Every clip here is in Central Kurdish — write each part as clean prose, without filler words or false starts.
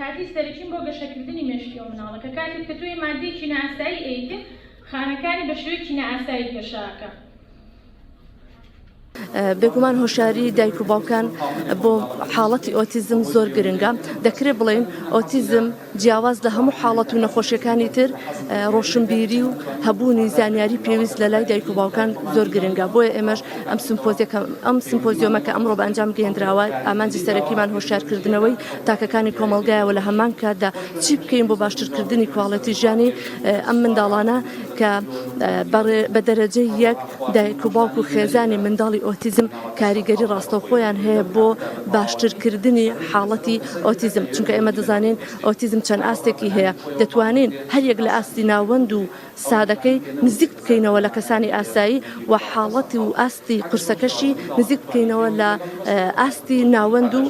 پێکهاتەی سەرەکین بۆ گەشەکردنی مێشکی ئەو مناڵە کە کاتێک کە تۆ مادەیەکی نائاسایی ئەیتێ خانەکانی بە شێوەیەکی نائاسایی گەشە ئەکا. بێگومان هۆشیاری دایک و باوکان بۆ حاڵەتی ئۆتیزم زۆر گرنگە، دەکرێت بڵێین ئۆتیزم جیاواز لە هەموو حاڵەت و نەخۆشیەکانی تر ڕۆشنبیری و هەبوونی زانیاری پێویست لە لای دایک و باوکان زۆر گرنگە، بۆیە ئێمەش ئەم سمپۆزیەکە ئەم سمپۆزیۆمە کە ئەمڕۆ بە ئەنجام گەیەندراوە ئامانجی سەرەکیمان هۆشیارکردنەوەی تاکەکانی کۆمەڵگایە و لە هەمان کاتدا چی بکەین بۆ باشترکردنی کواڵێتی ژیانی ئەم منداڵانە کە بە دەرەجەی یەک دایک و باوک و خێزانی منداڵی ئۆتیزم کاریگەری ڕاستەوخۆیان هەیە بۆ باشترکردنی حاڵەتی ئۆتیزم، چونکە ئێمە دەزانین ئۆتیزم چەند ئاستێکی هەیە، دەتوانین هەریەک لە ئاستی ناوەند و سادەکەی نزیک بکەینەوە لە کەسانی ئاسایی و حاڵەت و ئاستی قورسەکەشی نزیک بکەینەوە لە ئاستی ناوەند و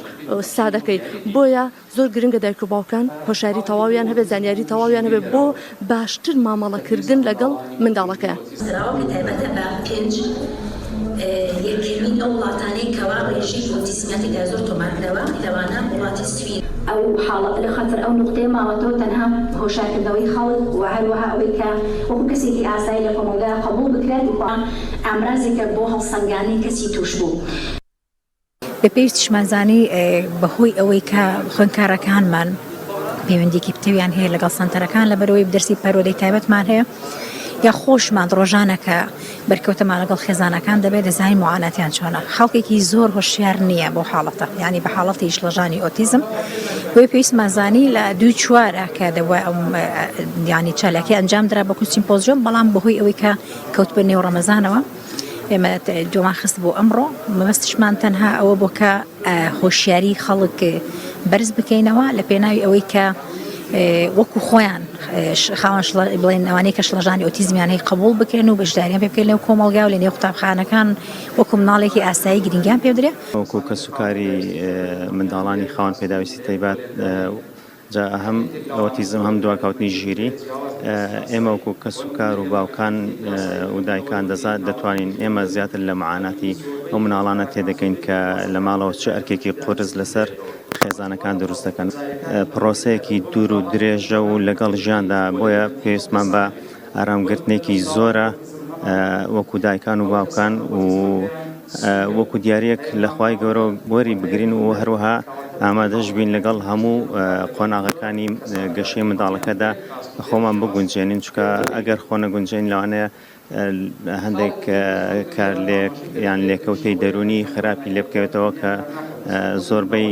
سادەکەی، بۆیە زۆر گرنگە دایک و باوکان هۆشیاری تەواویان هەبێت، زانیاری تەواویان هەبێت بۆ باشتر مامەڵەکردن لەگەڵ منداڵەکەیان. سراوە کە تایبەتە بە پێنج یەکەمین ئەو وڵاتانەی کەوا ڕێژەی ئۆتیزمیان تێدا زۆر تۆمارکراوە لەوانە وڵاتی سوید. ئەو حاڵەتە لە خاتر ئەو نوقتەیە ماوەتەوە تەنها هۆشارکردنەوەی خەڵک و هەروەها ئەوەی کە وەکو کەسێکی ئاسایی لە کۆمەڵگا قبوڵ بکرێت و ئامرازێکە بۆ هەڵسەنگاندنی کەسی تووشبوو. بە پێویستیشمان زانی بەهۆی ئەوەی کە خوێندکارەکانمان پەیوەندیەکی پتەویان هەیە لەگەڵ سەنتەرەکان لەبەرەوەی دەرسی پەروەردەی تایبەتمان هەیە یا خۆشمان ڕۆژانە کە بەرکەوتەمان لەگەڵ خێزانەکان دەبێت دەزانین معاناتیان چۆنە خەڵکێکی زۆر هۆشیار نییە بۆ حاڵەتە ینی بە حاڵەتی شڵەژانی ئۆتیزم بۆیە پێویستمان زانی لە دووی چوارە کە دەبووە ئەم ینی چالاکی ئەنجام درا بە سیمپۆزیۆم بەڵام بەهۆی ئەوەی کە کەوت بە نێو ڕەمەزانەوە ئێمە دوامان خست بۆ ئەمڕۆ مەبەستشمان تەنها ئەوە بۆ کە هۆشیاری خەڵک بەرز بکەینەوە لە پێناوی ئەوەی کە وەکو خۆیان خاوەن بڵێن ئەوانەی کە شڵەژانی ئۆتیزمیان هەیە قبول بکرێن و بەشداریان پێ بکرێن لەو کۆمەڵگا و لە نێو قوتابخانەکان وەکو مناڵێکی ئاسایی گرنگیان پێ بدرێ. وەکو کەسوکاری منداڵانی خاوەن پێداویستی تایبەت جا هەم ئۆتیزم هەم دواکەوتنی ژیری ئێمە وەکو کەس و کار و باوکان و دایکان دەزات دەتوانین ئێمە زیاتر لە معاناتی ئەو مناڵانە تێدەگەین کە لە ماڵەوە چ ئەرکێکی قورس لەسەر خێزانەکان دروست دەکەن پرۆسەیەکی دوور و درێژە و لەگەڵ ژیاندا بۆیە پێویستمان بە ئارامگرتنێکی زۆرە وەکو دایکان و باوکان و وەکو دیاریەک لە خوای گەورە وەری بگرین و هەروەها ئامادەش بین لەگەڵ هەموو قۆناغەکانی گەشەی منداڵەکەدا خۆمان بگونجێنین چونکە ئەگەر خۆ نەگونجێن لەوانەیە هەندێک کارلێک یان لێکەوتەی دەروونی خراپی لێ بکەوێتەوە کە زۆربەی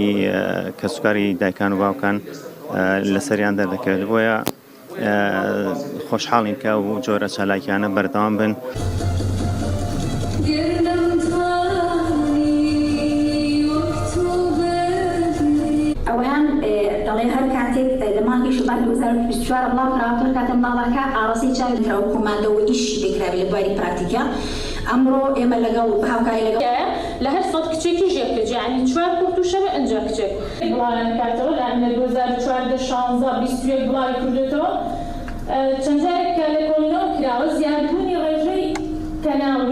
کەسوکاری دایکان و باوکان لەسەریان دەردەکەوێت بۆیە خۆشحاڵین کە ئەو جۆرە چالاکیانە بەردەوام بن. ئەوەیان دەڵێ هەر کاتێک لە مانگی شوبات 2024 بڵاو کراوەتەوە هەر کاتێ منداڵەکە ئاڕاستەی چاوی کرا وەکو مادە و ئیشی پێ کرابێ لە بواری پراکتیکیا ئەمڕۆ ئێمە لەگەڵ هاوکاری لەگەڵ. لە هەر سەد کچێکیش یەک کچ یەعنی چوار کوڕ تووشە بێ ئنجا کچێک. بڵاویان کاتەوە لە لە 2014 16 21 بڵاوی کردۆتەوە چەند جارێک کە لێکۆڵینەوە کراوە زیادبوونی ڕێژەی تەناوی.